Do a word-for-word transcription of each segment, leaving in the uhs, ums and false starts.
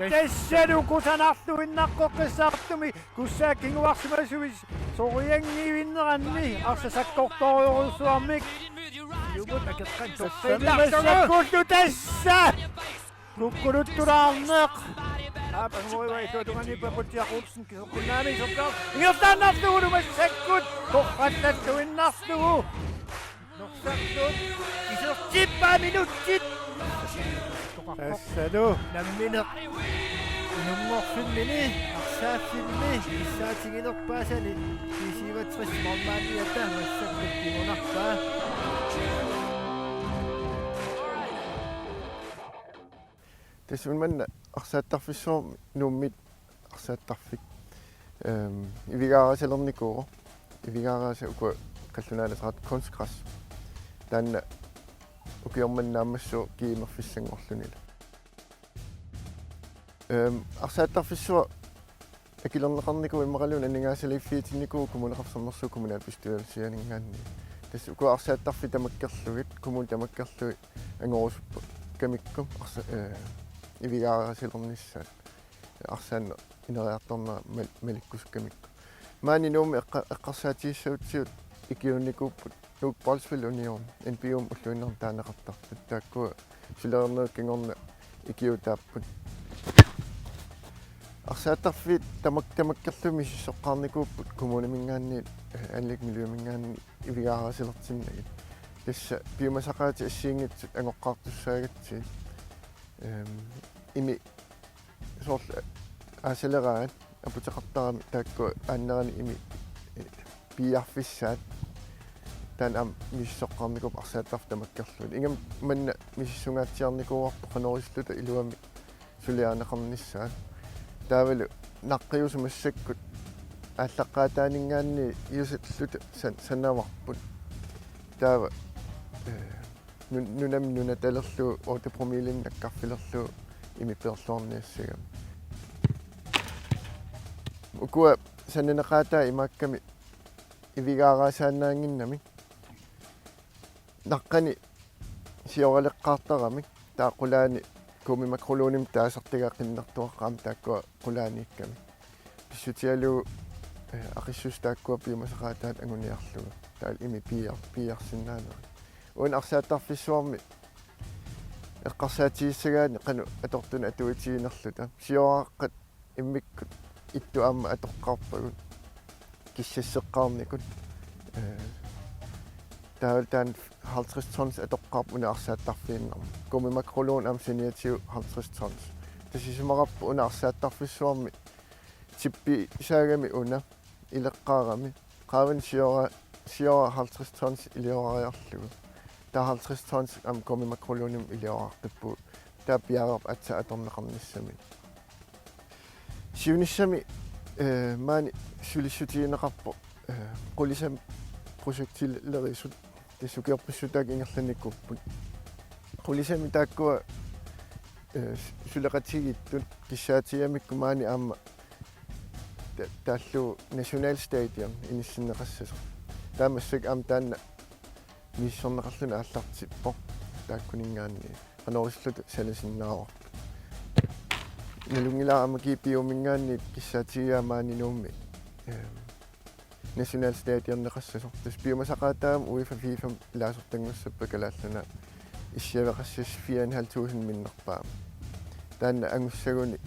Tassalu kusanarluinnaqqissaartumik Kussaat kinguarsimasusi sorianngivinneranni arsaq sakkortoorujussuarmik. Siumut akeqqat toqqaannarlugu. Massakkut tassa kukkuluttulaarneq. Aap, angumeriva illuatungaani Paputsiaq Olsen kisoqqunnaami sortaaq. Ingerlaannarlugulu massakkut torrallalluinnarlugu. Norsartut isertippaat minutsit. Tassalu. Nammineq inunngorfimmini arsaaffimmi kissaatiginerpaasani B syvogtres Smålmaniata massakkut kingunarpaa. Tassa una manna arsaattarfissuarmi Nuummiit arsaattarfik, ehm, ivigaarasalernikuuvoq. Ivigaarasat ukua qallunaat ateqartut kunstgræs. Taanna ukioq manna naammassivoq GM-erfissanngorlunilu. Ehm, arsaattarfissuaq akilerneqarnikuuvoq immaqaluunniit aningaasaliiffiitinnikuuvoq Kommuneqarfik Sermersuup kommunalbestyrelsianinngaanniit. Tassa ukua arsaattarfik tamakkerlugit, kommunit tamakkerlugit angorusukkamikku arsa-, eh, ivigaarasalernissaat. Arsaanneq ineriartornera mal-, malikkusukkamikku. Maani Nuummi eqqa-, eqqarsaatigissagutsigu ikiuunikuupput Nuuk Boldspil Union, N B U-mut ulluinnarni taaneqartartut. Taakkua sulereernerup kingorna ikiuutaapput. Arsaattarfiit tamak-, tamakkerlugit misissoqqaarnikuupput kommuniminngaanniit, eh, anlægsmiljøminngaanniit ivigaarasalertinnagit. Tassa piumasaqaatit assigiinngitsut angoqqaartussaagatsigit. Ehm, imi soorlu aasaleraangat aputeqartarami taakku aannerani imi, eh, piiarfissaat taanna aamma misissoqqaarnikuupput arsaattarfik tamakkerlugit. Ingammik manna misissungaatsiarnikuuarput qanoq iliorluta iluamik suliarineqarnissaat. Taavalu naqqiusut massakkut aallaqqaataaninngaanniit iusalluta san-, sanavarput. Taava, eh, nun-, nunami nunatalerlugu otte promillinik nakkarfilerlugu imi peerluarniassagami. Ukua sananeqaataat imaakkami ivigaaraasaannaannginnamik. Naqqani sioraleqqaartaramik taava qulaani gummimikrolinimik taasartagaq qinnertuaqqat aamma taakkua qulaaniikkami. Pissutigalugu, eh, aqissuseq taakkua piumasaqaataat anguniarlugu. Taava imi piiar-, piiarsinnaanerat. Una arsaattarfissuarmi eqqarsaatigissagaanni qanoq atortunik atuitiginerluta. Sioraaqqat immikkut ittut aamma atoqqaarpagut kissasseqqaarnikut. Eh, taava taanna halvtreds tons atoqqaarpoq una arsaattarfiinnarmut. Gummimakrolon aamma saniatigut halvtreds tons. Tassa isumaqarpoq una arsaattarfissuarmi tippisaagami una ileqqaarami. Qaavani siora, siora halvtreds tons iliorariarlugu. Taava halvtreds tons aamma gummimakrolinimik iliorartippugut. Taava piareerpoq aatsaat atorneqarnissamut. Siunissami, eh, maani sulissutigineqarpoq, eh, qulisami projektilerisut, tassa ukiorpassuit taakku ingerlanikuupput. Qulisami taakkua, eh, suleqatigiittut kissaatigigamikku maani aamma ta-, taallugu nationalstadion inissinneqassasoq. Taava massakkut aamma taanna misissorneqarluni aallartippoq taakkuninngaanniit. Qanoq iliorluta sanasinnaavarput. Nalunngilara aamma G B U-minngaanniit kissaatigigaa maani Nuummi, ehm, nationalstadioneqassasoq. Tassa piumasaqaataat aamma UEFA FIFA-mi ilaasortanngussappat Kalaallit Nunaat issiaveqassasoq fire en halv tusind minnerpaamik. Taanna angussaguni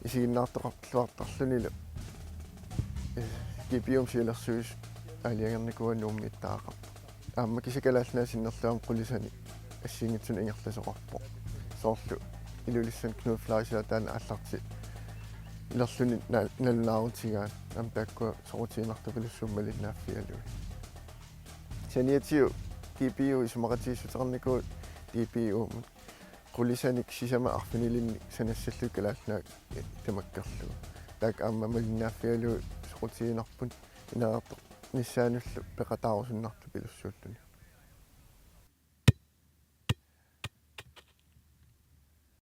isiginnaartoqarluartarlunilu, eh, G B U-mi siulersuisut aalajangernikuuaat Nuummiittariaqarpoq. Aamma kisianni Kalaallit Nunaat sinnerlugu aamma qulisani assigiinngitsunik ingerlasoqarpoq. Soorlu Ilulissani Knud Fleischer taanna aallartilerluni na-, nalunaarutigaat aamma taakkua soqutiginartupilussuupput malinnaaffigalugit. Saniatigut G B U isumaqatigiissuteqarnikuuvoq G B U-mut. Qulisanik sisamat arfinilinnik sanassallugit Kalaallit Nunaat tamakkerlugu. Taakku aamma malinnaaffigalugit soqutiginarput ineriartornissaanullu peqataarusunnartupilussuulluni.